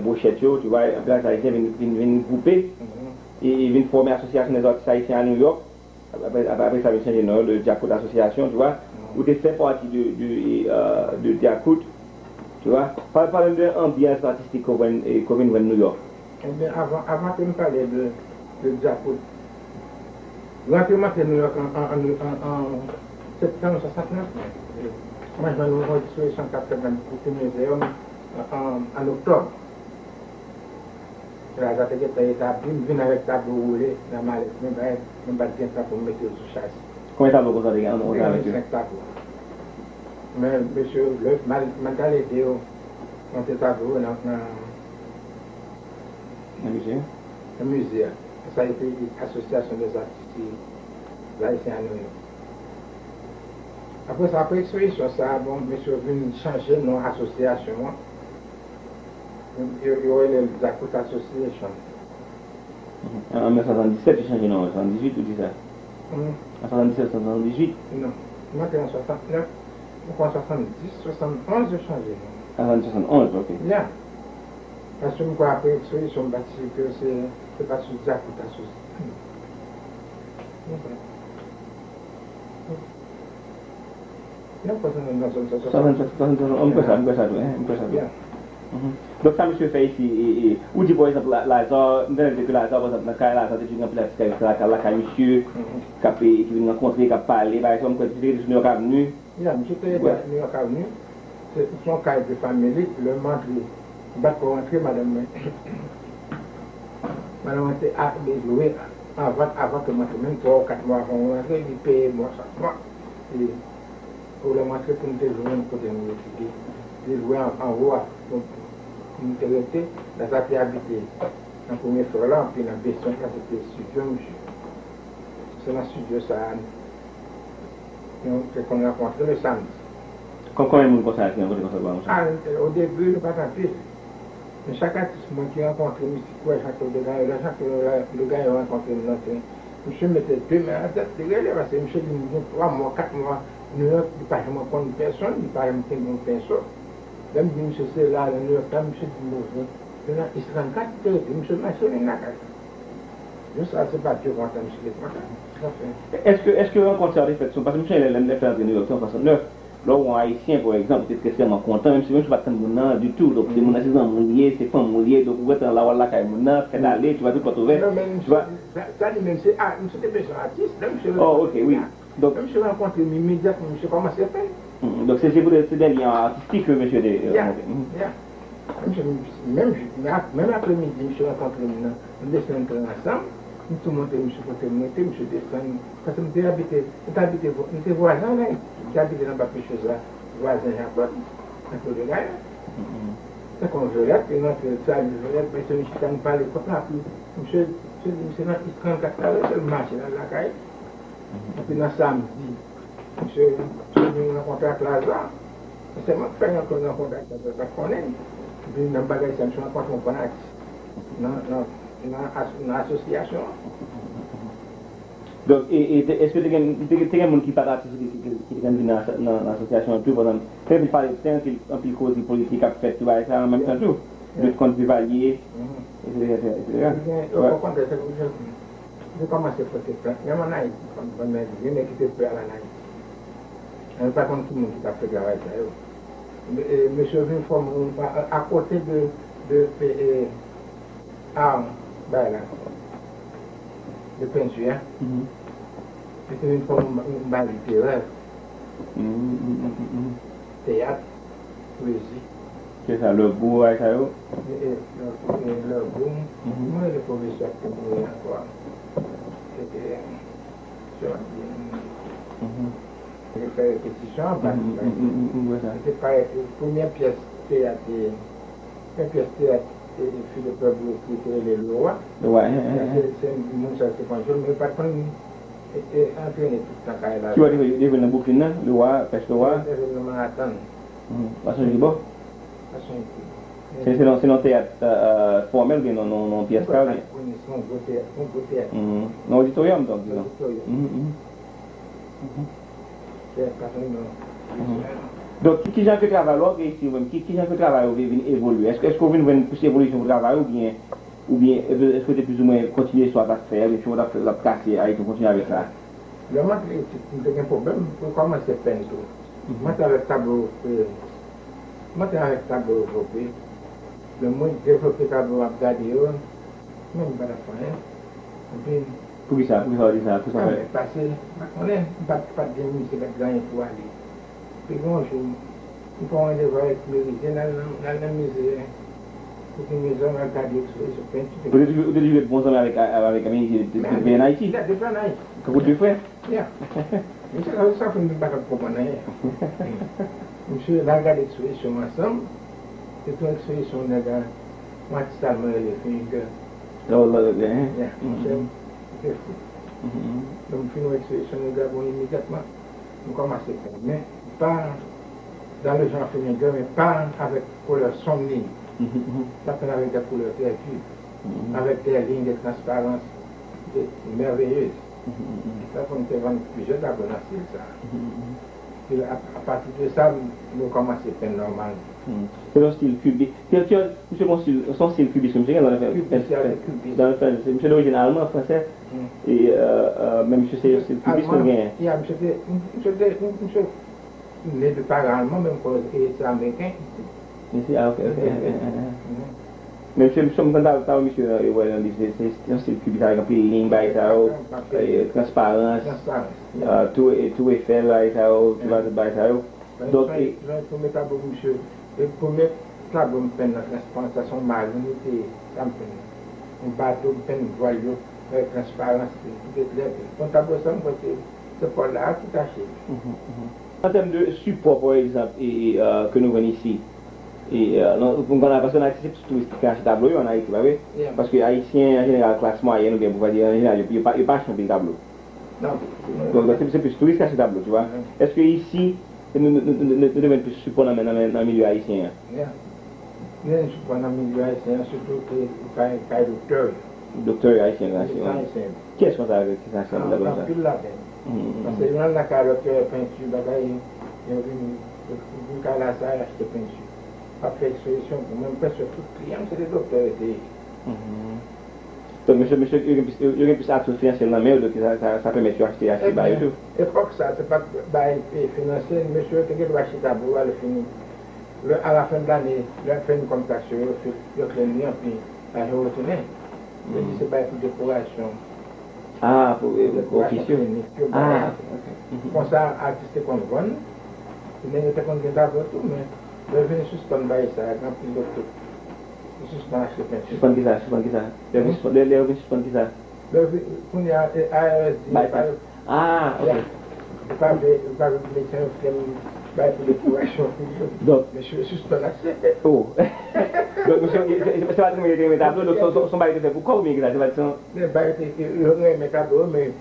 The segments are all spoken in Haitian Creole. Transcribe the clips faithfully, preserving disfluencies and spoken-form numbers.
Bwochèt yo, tu vois, anpil atis ayisyen vin, vin, vin gwoupe, e, e vin fòme Association des Artistes Haïtiens à New York. Apre, apre, apre sa, vin chanje non yo, le Djakout Association, tu vois. Ou te fè pati de, de, e, euh, de Djakout, tu vois. Pale, pale de anbyans atistik ke w vin, e, ke w vin jwenn New York. Ebyen, avan, avan ke m pale de, de Djakout, rantre m antre New York an, an, an, an, an septanm swasantnèf. Mwen jwenn yon ekspozision k ap fèt nan Brooklyn Museum an, an, an oktòb. Laza te gentan etabli, m vin avèk tablo woule nan malèt mwen, bagay, mwen pa t gen tan pou m mete yo sou chasi. Konbyen tablo konsa w te gen antre avèk yo? Senk tablo. Men, mesye, lè m al, m al ede yo monte tablo yo nan, nan, nan mize a. Nan mize a. Sa se te Association des Artistes Haïtiens à New York. Apre sa, apre ekspozision sa a, bon, mesye yo vin chanje non asosyasyon an. Yo, yo rele l Djakout Association. An mil nèf san swasanndiset, yo chanje non an, swasanndizuit ou di sa? An swasanndiset, swasanndizuit? Non. M antre an swasantnèf, m kwè an swasanndis, swasannonz, yo chanje non. An swasanndis, swasannonz, ok. Ya. Paske m kwè apre ekspozision m patisipe, se, se pa sou Djakout Association. Donk, sa misye fè isi, e, e, ou di, pa egzanp, Lazarre, m tande ke Lazarre, pa egzanp, nan kay Lazarre, te toujou gen anpil atis k ap lakay, lakay misye, k ap, e, ki vin rankontre, k ap pale, pa egzanp, m kwè misye te rete sou New York Avenue. Ya, misye te rete New York Avenue. Se, se yon kay de fanmi li, lè m antre, m pa t ko rantre, madanm mwen. Madanm mwen te a, te lwe anvan, avan ke m antre, menm twa ou kat mwa avan mwen antre, li peye mwen chak mwa. E, pou lè m antre, pou m te jwenn kote m rete, li, li lwe an, anwo a, pou, pou m te rete, la sa te abite nan premye flò la, anpi nan bezwen sa, se te estidyo misye. Se nan estidyo sa a, nou te konn rankontre le samdi. Kon, konbyen moun konsa ki rankontre konsa, pa konsa? A, o debi, nou pa t anpil. Men chak atis mwen ki rankontre m isi, kwè Jean-Claude Legaillot, lè Jean-Claude Legaillot rankontre m nan tren, misye mete de men nan tèt, li rele, paske misye di m gen twa mwa, kat mwa, New York, li pa janm konn pèsonn, li pa janm kenbe yon penso. Lè m di misye se la, nan New York la, misye di m bon, se nan East trannkat li te rete, misye mache vin lakay. Yo sa se pa Dye kontan, misye te kontan. Sa fè. Èske, èske rankont sa yo te fèt sou, paske misye lè, lè, lè fè antre New York, se an swasantnèf, lè w wè yon Ayisyen, pa egzanp, ou te ekstrèmman kontan, menm si, menm si w pa t tann moun nan ditou, donk se moun nan se zanmi w li ye, se fanmi w li ye, donk ou gentan la, w al lakay moun nan, fèt ale, tu vois, tout pòt ouvè, tu vois. Sa, sa li menm se, a, misye te bezwen atis, lè misye... Oh, ok, wi. Donk, lè misye rankontre m imedyatman, misye kòmanse fè l. Donk se, se poutèt se de lyen atistik ke mesye te rankontre. Ya. Menm, menm, menm apremidi, misye rankontre m nan, nou desann tren ansanm, m tou montre misye kote m rete, misye desann, paske m te abite, m te abite, m te vwazen ann Ayiti, m te abite nan Bak Pechèz la, vwazen Jean Claude, Jean Claude Legaillot. Tankou yon Jolèt, li rantre, l salye Jolèt, mesye, nou chita, nou pale kont lapli. Misye, misye di, misye nan East trannkat la, l mache l al lakay. Epi nan samdi, misye, misye vin rankontre ak Laza. Se sèlman k fè rankontre ak Laza, pa t konnen. Epi nan bagay sa, misye rankontre yon bann atis nan, nan, nan as-, nan asosyasyon an. Donk, e, e, te, èske te gen, te, te gen moun ki pa t atis ki, ki, ki, ki te konn vin nan, nan, nan asosyasyon an tou, pandan te anpil pale, te anpil, anpil koze politik ap fèt, tout bagay sa, an menm tan tou, lit kont Duvalier, etsetera, etsetera. Okontrè, se, se, Yo kòmanse pote plent, menm ann Ayiti, kòm, kòm nèg, gen nèg ki te pè al ann Ayiti. Mwen pa konn ki moun ki t ap fè travay sa yo. E, mesye yo vin fòme yon, a, a, akote de, de, e, e, a, bay la, de penti a. Yo te vin fòme yon, yon bagay literè. Teyat, pwezi. Se sa, Legault, bagay sa yo? E, e, Legault, mwen rele pwofesè ki mouri ankò a. Se te, se te fè repetisyon anba. Se te parèt, premyè pyès teyat, premyè pyès teyat, e, Philippe Legault ekri te rele Le Roi. Le Roi, se, se moun sa te konn jwe, men pa t konn, e, e, antrene tout tan kay la. Ki wè te jwe nan Brooklyn nan? Le Roi, pyès Le Roi. Te jwe nan Manhattan. Mhm. Ou pa sonje ki bò? Pa sonje ki bò. Se, se nan, se nan teyat, euh, euh, fòmèl oubyen nan, nan, nan pyès la, oubyen? Se yon gwo teyat, yon gwo teyat. Mhm. Nan oditoryòm, donk, dizon. Oditoryòm. Mhm, mhm. Mhm. Teyat pa sonje non. Mhm. Donk, ki, ki jan ke travay ou ap reyisi ou menm? Ki, ki jan ke travay ou vin evolye? Èske, èske ou vin jwenn plis evolisyon pou travay ou oubyen, oubyen, èske ou te plizoumwen kontinye sa w t ap fè a, epi w t ap, w t ap kase a, epi w kontinye avèk sa? Lè m antre etid, m te gen pwoblèm pou kòmanse penn tou. M antre avèk tablo, e, m antre avèk tablo vlope. Lè mwen devlope tablo, m ap gade yo, men m pa t ap fè anyen. Epi, poukisa, poukisa w di sa? Poukisa w fè? Mwen pase, m pa konnen, m pa t, pa t gen misye, pa t gen anyen pou ale. Epi gon jou, m fè yon randevou avèk Merize, n al nan, n al nan mize, Kote mize, m al gade ekspoze sou penti. Ou te toujou, ou te toujou ret bon zanmi avèk, avèk Merize depi, depi ann Ayiti? Depi ann Ayiti. Tankou de frè? Ya. Misye, sa, sa fè m pa t ap konprann anyen. Misye, n al gade ekspozisyon ansanm. Se te yon ekspozisyon nèg a, yon atis alman rele Finger. Oh, lòt, hein? Ya, monchè, m te fou. Donk, m fin wè ekspozisyon nèg la, bon, imedyatman, m kòmanse penn. Men, pa dans le genre Finger, men pa avèk koulè sonm li. M t ap penn avèk de koulè trè viv, avèk de liy de transparans de, mèveyez. Sa fè m te vann plizyè tablo nan stil sa. Epi a, apati de sa, m, nou kòmanse penn nòmal. Se yon stil kibi-, se, se, misye gon stil, se yon stil kibis, misye gen nan fè, kibis, ya, se kibis. Nan fè, se misye dorijin alman, fransè. E, e, e, men misye se yon stil kibis nou genyen. Ya, misye te, misye te, misye ne de paran alman, men koz, e, se ameriken. Mesye, ah, ok, ok, ok. Men misye, misye, m konn ta, ta wè misye, e, wè nan liv, se, se, se yon stil kibis avèk anpil liy, bagay sa yo, e, transparans, e, tou, e, tou efè, bagay sa yo, tou bagay sa yo. Donk, e, premye tablo misye, e, premye tablo m penn nan transparans, sa se yon marin, li te, sa m penn. Yon bato, m penn vwal yo, e, transparans, li te klè. Bon, tablo sa, m kwè se, se Pòl la ki tache. An tèm de sipò, pa egzanp, e, e, e, ke nou jwenn isi, e, e, non, pou m konn, paske ann Ayiti, se plis touris ki achte tablo yo ann Ayiti, pa vre? Paske Ayisyen, an jeneral, klas mwayèn, oubyen pou pa di, an jeneral, yo, yo pa, yo pa achte anpil tablo. Donk, se, se plis touris ki achte tablo, tu vois. Èske isi, nou, nou, nou, nou, nou te jwenn plis sipò nan, nan, nan, nan milye ayisyen an? Nou jwenn sipò nan milye ayisyen an, sitou, e, kay, kay doktè yo. Doktè yo ayisyen, ayisyen. Kiyès konsa ki sa, ki sa, konsa? Anpil ladan. Paske yo al lakay lòt, yo wè penti, bagay, yo vin, yo vin kay la sa, yo achte penti. Ap fè ekspozisyon pou mwen, prèske tout kliyan m, se te doktè yo te ye. Donk, mesye, mesye, yo gen plis, yo, yo gen plis atou finansyèl nan men yo, donk sa, sa, sa pèmèt yo achte, achte ba yo tou. Epòk sa, se pa t bay, e, finansyèl, mesye yo te gen dwa chita bò, al fini. Lè, a la fen de lane, lè yo fin kòm tax yo, yo, yo plenn li anpil, lajan yo retounen. Yo di se bay pou dekorasyon. Ah, pou, e, pou ofis yo. Dekorasyon klinik yo bay. Ah, ok. Konsa, atis te konn vann, nèg yo te konn gen tablo tou, men lè yo vin sispann bay sa, gen anpil doktè ki sispann achte penti. Sispann kisa? Sispann kisa? Lè yo vin sispann, lè, lè yo vin sispann kisa? Lè yo vin, kounye a, e, I R S di, bay tax. Ah, ok. Yo pa vle, yo pa vle medsen yo fè bay pou dekorasyon. Donk, mesye yo sispann aksepte. Oh. Donk, mesye, se, se, se pa tèlman yo te renmen tablo, donk, se, se, se yon bagay yo te fè pou kòb oubyen kisa? Se pa, se yon, men bay te, yo renmen tablo, men,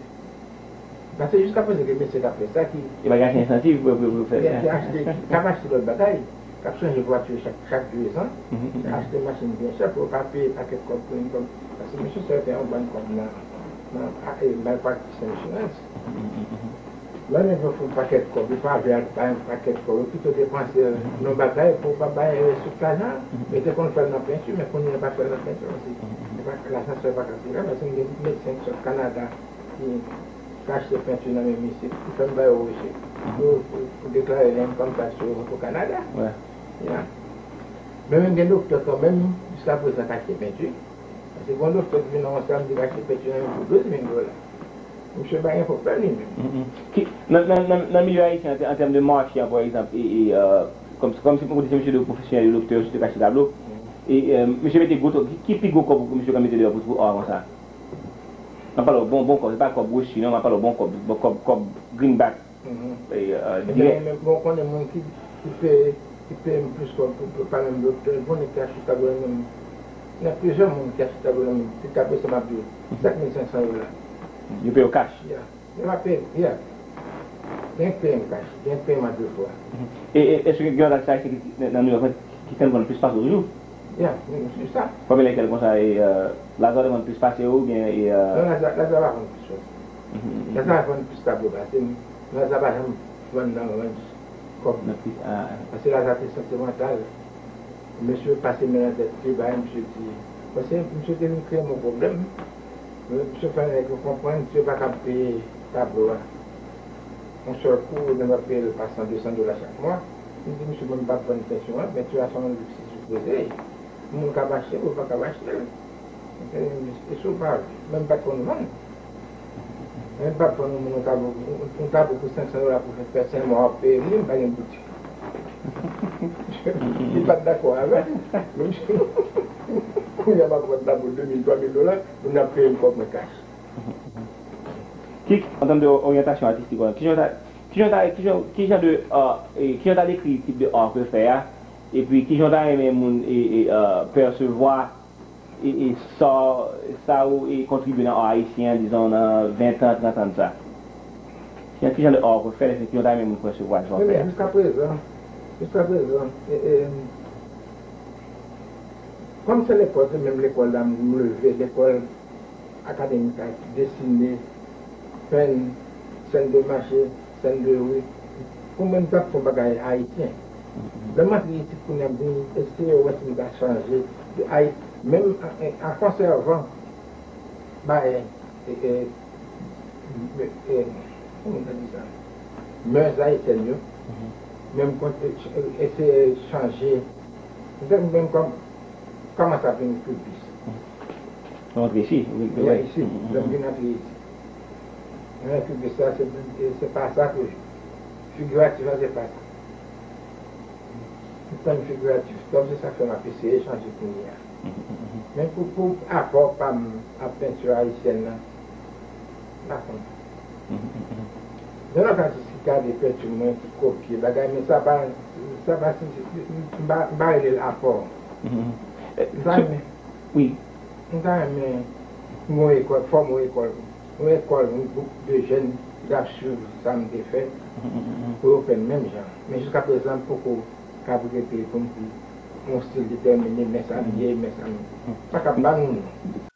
paske jiskaprezan gen mesye k ap fè sa ki, e pa gen achte ensantiv pou, pou, pou fè, ki, ki achte, ki ap achte lòt bagay. K ap chanje vwati yo chak, chak de zan, achte machin byen chè pou yo pa peye pakèt kòb pou youn kòb. Paske mesye sa yo fè yon bann kòb nan, nan, a, e, malpractice nan asirans. Lè nèg yo fè yon pakèt kòb, yo pa vle al bay yon pakèt kòb, yo pito depanse l nan bagay pou yo pa bay, e, tout lajan an. Yo te konn fè l nan penti, men kounye a yo pa fè l nan penti, paske se pa, lajan sa yo pa ka peye la, paske m gen medsen ki sot Kanada, ki, ki achte penti nan men misye, ki fè m ba yo rechèk. Pou, pou, pou deklare lè m kòm tax yo o Kanada. Ya. Men menm gen doktè kanmenm, jiskaprezan k achte penti. Paske gon doktè ki vin nan yon samdi k achte penti nan men pou douz mil dola. Misye pa gen pwoblèm li menm. Ki, nan, nan, nan, nan milye ayisyen an, an tèm de mache an, pa egzanp, e, e, e, kòm, kòm si pou di se misye de pwofesyonèl, doktè, sitou k achte tablo. E, e, misye mete gwo, ki, ki pi gwo kòb misye ka mete deyò pou, pou awa konsa? M ap pale w bon, bon kòb, se pa kòb rechi non, m ap pale w bon kòb, bon kòb, kòb greenback. E, e, dirèk. Men, men bon, konnen moun ki, ki peye, ki peye m plis kòb pou, pou, pa menm doktè, bon nèg ki achte tablo nan men m. Gen plizyè moun ki achte tablo nan men m, se tablo sa m ap di w, senk mil senk san dola. Yo peye w kach? Ya. Yo pa peye m, ya. Gen k peye m kach, gen k peye m an de fwa. E, e, èske gen lòt atis ayisyen ki, nan, nan Nouyòk ki, ki konn vann plis pase w toujou? Ya, se sa. Pami lèkèl konsa, e, e, Lazarre vann plis pase w oubyen, e, e, non, Lazarre, Lazarre pa vann plis pase m. Lazarre vann plis tablo pase m. Lazarre pa janm vann nan ranj. kòb nan. Paske lajan te santimantal. Mesye pase men nan tèt li, bagay, misye di, paske misye te vin kreye m yon pwoblèm. Misye fè nèg yo konprann, misye pa kab peye tablo a yon sèl kou, nèg la peye l pa san, de san dola chak mwa. M di misye, mwen m p ap vann pentyo an, pentyo a se yon lèt si sou koze. Moun kab achte l, ou pa kab achte l. E si w pa vle, men m pa t konn vann. Men m pa t vann yon moun yon tablo, yon tablo pou senk san dola pou fè senk mwa w ap peye m li, m pa gen boutik. Li pa t dakò avè m. Kounye a m ap vann tablo de mil, twa mil dola, moun ap peye m kòb mwen kach. Kik, an tèm de oryantasyon atistik, ki jan ta, ki jan ta, ki jan, ki jan de, euh, e, ki jan ta dekri tip de art ke w fè a, epi ki jan w ta renmen moun e, e, euh, pèsevwa e, e sa, sa ou e kontribye nan art ayisyen an, dizon nan ven tan, trant an de sa? Ki, ki jan de art ke w fè, epi ki jan w ta renmen moun pèsevwa sa w fè a? Jiskaprezan, jiskaprezan, e, e, kòm se lekòl, se menm lekòl la m leve, lekòl akademik la, desine, penn, sèn de mache, sèn de ri. Pou mwen, m t ap fè yon bagay ayisyen. Lè m antre isit kounye a, m vin eseye wè si m ka chanje de Ayi-, menm an, an, an konsèvan bagay, e, e, e, e, kòman m ta di sa? Mœurs ayisyèn yo, menm kon, e, eseye chanje. M te menm kòm, kòmanse ap vin kiltis. Ou antre isit, wi, wi. Wi, isit. Lè m vin antre isit. Mwen kiltis sa, se, se pa sa ke figiratif la, se pa sa. Tout tan figiratif, kòm se sa k fè m ap eseye chanje kounye a. Men pou, pou apò pa m ak penti ayisyèn nan, m pa konn. Gen lòt atis ki gade penti mwen, ki kopye bagay, men sa pa, sa pa, m pa, m pa rele l apò. M ta renmen, wi, m ta renmen yon ekòl, fòme yon ekòl, yon ekòl, yon gwoup de jèn ki t ap swiv sa m te fè, pou yo fè menm jan. Men jiskaprezan, m poko kab rete pou m di yon stil detèmine, men sa m ye, men sa m ye. Pa kab ba nou non.